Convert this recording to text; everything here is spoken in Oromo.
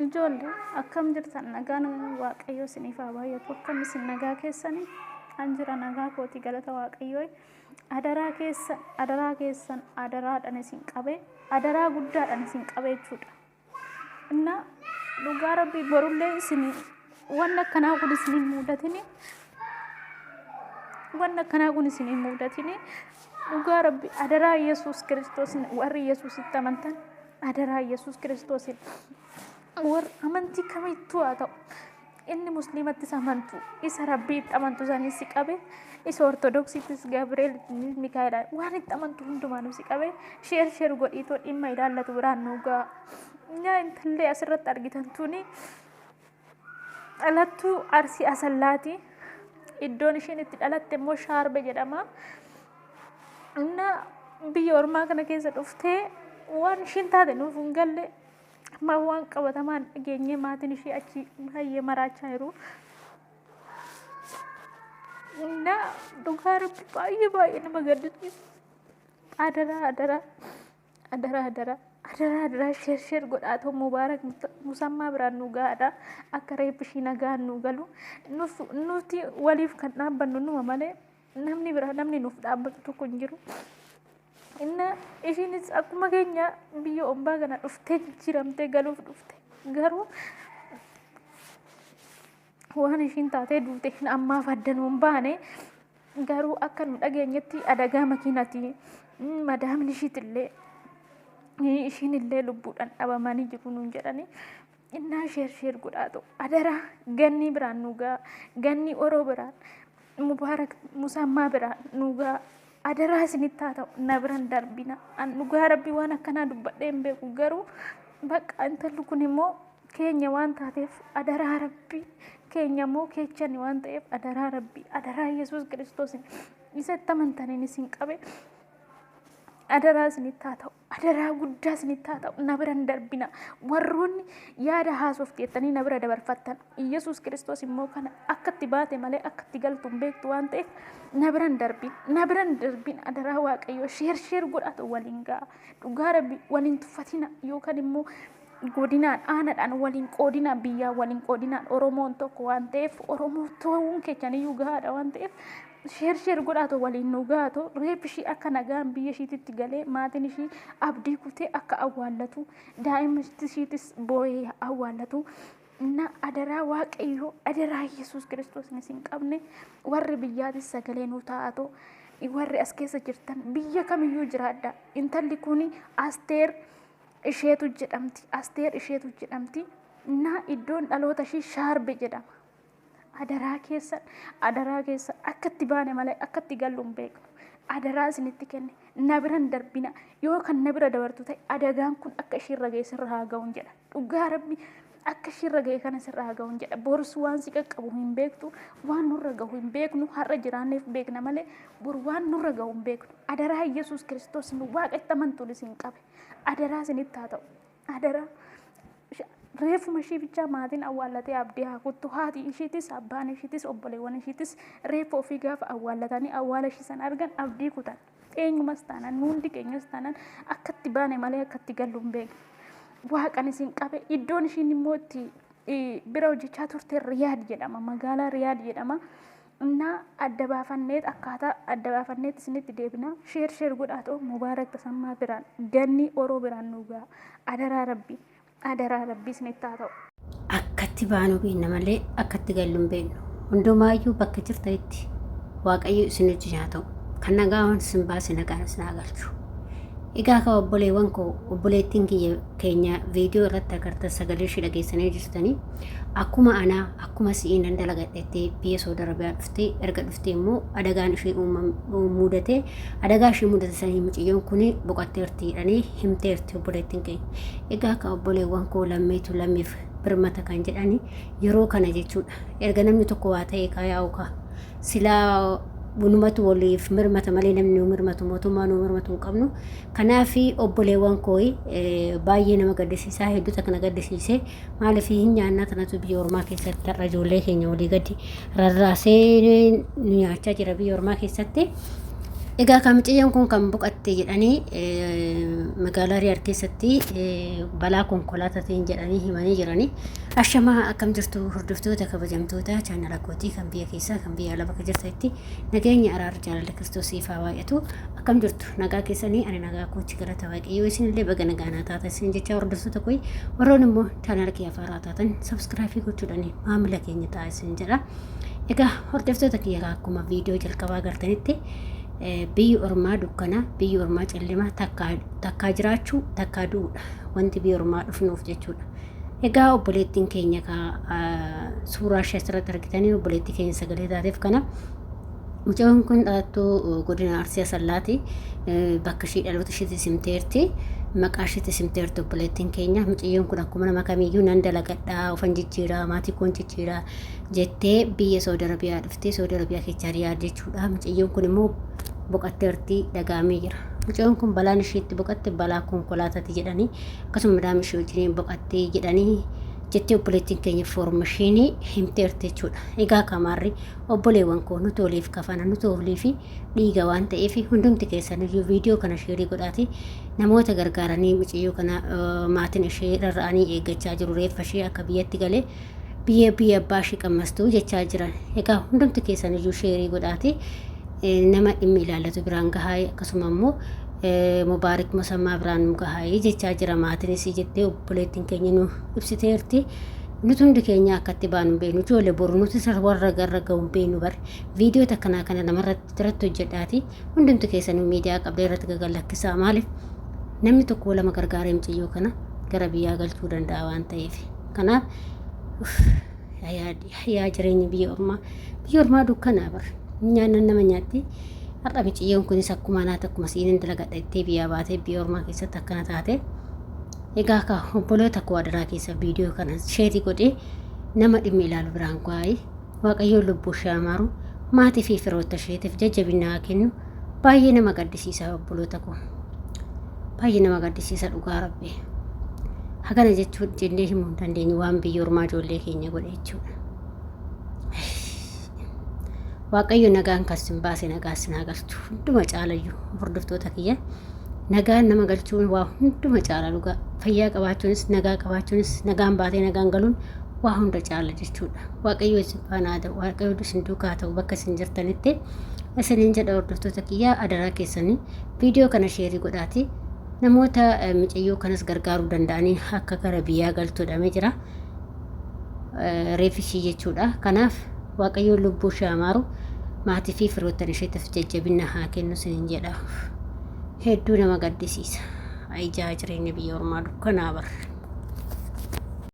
Ijoolle akkam jirtan? Nagaan Waaqayyoo isiniif haa baay'atu. Akkam isin, nagaa keessanii? An jira, nagaa kooti, galata Waaqayyoo. Adaraa keessan, adaraa keessan, adaraadhaan isin qabe, adaraa guddaadhaan isin qabe jechuudha. Inna dhugaa Rabbii, borullee isin wanni akkanaa kun isin hin mudatini. Wanni akkanaa kun isin hin mudatini. Dhugaa Rabbi, adaraa Yesuus Kiristoos, warri Yesuusitti amantan, adaraa Yesuus Kiristoosiin, warra amantii kamittuu haa ta'u, inni musliimattis amantu, isa Rabbiitti amantu sanis si qabe, isa Ortodoksiittis Gabriel, Mikaa'el, waan itti amantu hundumaanuu si qabe, share share godhiitoo dhimma ilaallatu biraan nuu ga'a. Nyaa intallee asirratti argitan tuni dhalattuu Arsii Asallaati. Iddoon isheen itti dhalatte immoo Shaarbe jedhama. Inna biyya ormaa kana keessa dhuftee waan ishiin taate nuuf hin galle. Amma waan qabatamaan dhageenyee, maatiin ishee achi baay'ee maraachaa jiru. Inna dhugaa Rabbi, baay'ee baay'ee nama gaddisiisa. Adaraa, adaraa, adaraa, adaraa, adaraa, adaraa, share share godhaatoo Mubaarak Musammaa biraan nu gahaadha. Akka reeffi ishii nagaan nu galu. Nuti waliif kan dhaabbannu numa malee namni biraa namni nuuf dhaabbatu tokko hin jiru. Inna ishiinis akkuma keenya biyya ombaa kana dhuftee jijjiiramtee galuuf dhufte. Garuu waan ishiin taatee duute hin ammaaf adda nuun baane. Garuu akka nu dhageenyetti adagaa makiinati madaamni ishiitillee ishiin illee lubbuudhaan dhabamanii jiru nuun jedhanii. Innaa share share godhaatu, adaraa, Gannii biraan nu ga'a, Gannii Oroo biraan, Mubaarak Musammaa biraan nu ga'a. Adaraa isinitti haa ta'u, na biran darbina. An dhugaa Rabbii waan akkanaa dubbadhee hin beeku, garuu bakka intalli kun immoo keenya waan taateef, adaraa Rabbii, keenya immoo keechani waan ta'eef, adaraa Rabbii, adaraa Yesuus Kiristoos isatti amantaniin isin qabe, adaraa isinitti haa ta'u. Adaraa guddaa isinitti haa ta'u, na bira hin darbina. Warroonni yaada haasofti jettanii na bira dabarfattan, Yesuus Kiristoos immoo kana akka itti baate malee akka itti galtu hin beektu waan ta'eef, na bira hin darbin. Na bira hin darbin, adaraa Waaqayyoo, share share godhatu waliin ga'a. Dhugaa Rabbi, waliin tuffatina yookaan immoo godinaan, aanaadhaan waliin qoodinaa, biyyaa waliin qoodinaan. Oromoon tokko waan ta'eef, Oromoo ta'uun keechaniyyuu gahaadha waan ta'eef, share share godhaatu waliin nu gahaatu. Reeffi ishii akka nagaan biyya ishiititti galee, maatiin ishii abdii kutee akka awwaallatu, daa'imni ishiitis boo'ee awwaallatu. Na adaraa Waaqayyoo, adaraa Yesuus Kiristoos isin qabne, warri biyyaatis sagalee nuu taa'atu. Warri as keessa jirtan biyya kamiyyuu jiraadha. Intalli kun Asteer Isheetu jedhamti. Asteer Isheetu jedhamti. Na iddoon dhaloota ishii Shaarbe jedhama. Adaraa keessan, adaraa keessan, akka itti baane malee akka itti gallu hin beeknu. Adaraa isinitti kenne, na bira hin darbina. Yoo kan na bira dabartu ta'e, adagaan kun akka ishiirra ga'e sirra haa ga'uun jedha. Dhugaa Rabbi, akka ishiirra ga'e kana sirra haa ga'uun jedha. Borus waan si qaqqabu hin beektu, waan nurra gahu hin beeknu. Har'a jiraanneef beekna malee bor waan nurra gahu hin beeknu. Adaraa Yesuus Kiristoos nu Waaqa itti amantuun isin qabe. Adaraa isinitti haa ta'u. Adaraa. Reefuma ishii bichaa maatiin awwaallatee abdii haa kuttu. Haati ishiitis, abbaan ishiitis, obboleewwan ishiitis reeffa ofii gaafa awwaallatanii awwaala ishii sana argan abdii kutan. Eenyumas taanaan, nu hundi keenyas taanaan, akka itti baane malee akka itti gallu hin beeknu. Waaqan isin qabe. Iddoon ishiin immoo itti bira hojjechaa turte Riyaad jedhama. Magaalaa Riyaad jedhama. Innaa adda baafanneet, akkaataa adda baafanneet isinitti deebina. Share share godhaa ta'u Mubaarak Tasammaa biraan, Gannii Oroo biraan nu ga'a. Adaraa Rabbi, adaraa Rabbi isinitti haa ta'u. Akkatti baanuu beekna malee akkatti gallu hin beeknu. Hundumaayyuu bakka jirtanitti Waaqayyo isin wajjin haa ta'u. Kan nagaan isin baase nagaan isin haa galchu. Egaa ka obboleewwan koo, obboleettiin kiyya keenya viidiyoo irratti agartan, sagalee ishee dhageessanii jirtanii, akkuma anaa akkuma si'ii nan dalagadhettee biyya Saudi Arabiyaa dhuftee, erga dhuftee immoo adagaan ishee mudate. Adagaa ishee mudate sanii mucayyoon kun boqotteerti jedhanii himteerti obboleettiin keenya. Egaa ka obboleewwan koo, lammiitu lammiif birmata kan jedhani yeroo kana jechuudha. Erga namni tokko waa ta'e kaa yaa'u kaa silaa numatu waliif mirmata malee namni nu mirmatu, mootummaa nu mirmatu hin qabnu. Kanaaf obboleewwan koo, baay'ee nama gaddisiisaa, hedduu takka na gaddisiise. Maaliif hin nyaannaa tanatu biyya ormaa keessatti har'a ijoollee keenya walii gadi rarraasee nu nyaachaa jira biyya ormaa keessatti. Egaa kan mucayyoon kun kan boqatte jedhanii Magaalaa Riyaad keessatti balaa konkolaataatiin jedhanii himanii jiranii. Ashamaa, akkam jirtu hordoftoota kabajamtoota chaanala kootii, kan biyya keessaa, kan biyya alaa, bakka jirtanitti nageenya, araara, jaalala Kiristoos ifaa baay'atu. Akkam jirtu? Nagaa keessanii? Ani nagaa kootii, galata Waaqayyoo. Isinillee baga nagaa naa taatan isin jecha. Hordoftoota koo, warroon immoo chaanala kiyya haaraa taatan subscribe gochuudhaan maamila keenya ta'a isin jedha. Egaa hordoftoota kiyya, akkuma viidiyoo jalqabaa agartanitti, biyyi ormaa dukkana, biyyi ormaa callima, takkaa jiraachuu takkaa du'uudha wanti biyya ormaa dhufnuuf jechuudha. Egaa obboleettiin keenya suuraa ishee asirratti argitanii, obboleettii keenya sagalee taateef kana, mucaan kun dhalattuu godina Arsii Asallaati. Bakka ishii dhaloota isheetti simteerti. Maqaa isheetti simteerti obboleettiin keenya. Mucayyoon kun akkuma nama kamiyyuu nan dalagadhaa, ofan jijjiiraa, maatii koon jijjiiraa jettee biyya Saudi Arabiyaa dhuftee, Saudi Arabiyaa keessaa Riyaad jechuudha. Mucayyoon kun immoo boqatteerti dhagaamee jira. Mucayyoon kun balaan isheetti boqatte balaa konkolaataati jedhanii, akkasuma madaama ishee wajjin boqattee jedhanii jettee obboleettiin keenya foormashiinii himteerti jechuudha. Egaa kamaarri obboleewwan koo, nuti waliif kafana, nuti waliif dhiiga waan ta'eef, hundumti keessaniyyuu viidiyoo kana share godhaati namoota gargaaranii. Mucayyoo kana maatiin ishee rarra'anii eeggachaa jiru, reeffa ishee akka biyyatti galee biyya abbaa ishee qammastuu jechaa jiran. Egaa hundumti keessaniyyuu share godhaati nama dhimmi ilaallatu biraan gahaa, akkasuma immoo Mubaarik Musammaa biraan nu gahaa jechaa jira maatiinis jettee obboleettiin keenya nu ibsiteerti. Nuti hundi keenya akkatti baanu hin beeknu, ijoollee. Boru nuti warra garra ga'u hin beeknu bar. Viidiyoo takkanaa kana namarratti irratti hojjedhaati hundumti keessanuu miidiyaa qabda irratti gagalakkisaa. Maaliif? Namni tokko lama gargaaree mucayyoo kana gara biyyaa galchuu danda'a waan ta'eef. Kanaaf yaa jireenya biyya ormaa, biyya ormaa dukkanaa bar, nyaannan nama nyaatti. Har'a mucayyoon kunis akkuma anaati, akkuma siinin dalagadha jettee biyyaa baatee biyya ormaa keessatti akkana taate. Egaa akka obboloota koo, adaraa keessa viidiyoo kana share godhee nama dhimmi ilaalu biraan gaa'ee. Waaqayyoon lubbuu ishee amaaru, maatii fi firoota isheetiif jajjabina haa kennu. Baay'ee nama gaddisiisa, obboloota koo. Baay'ee nama gaddisiisa, dhugaa Rabbi. Hagana jechuun jennee himuu hin dandeenyu waan biyya ormaa ijoollee keenya godhe jechuudha. Waaqayyo nagaan kan sin baase nagaan sin haa galchu. Hunduma caalayyuu, hordoftoota kiyya, nagaan nama galchuun waa hunduma caala, dhugaa. Fayyaa qabaachuunis, nagaa qabaachuunis, nagaan baatee nagaan galuun waa hunda caala jechuudha. Waaqayyo isin faana haa ta'u, Waaqayyo isin duukaa haa ta'u bakka isin jirtanitti isiniin jedha. Hordoftoota kiyyaa, adaraa keessanii viidiyoo kana share godhaati namoota mucayyoo kanas gargaaruu danda'anii akka gara biyyaa galtu jedhamee jira. Reeffishii jechuudha. Kanaaf Waaqayyoon lubbuu ishee amaaru, maatii fi firoottan isheetiif jajjabina haa kennu isiniin jedha. Hedduu nama gaddisiisa. Ijaa jireenya biyya ormaa dukkanaa bar.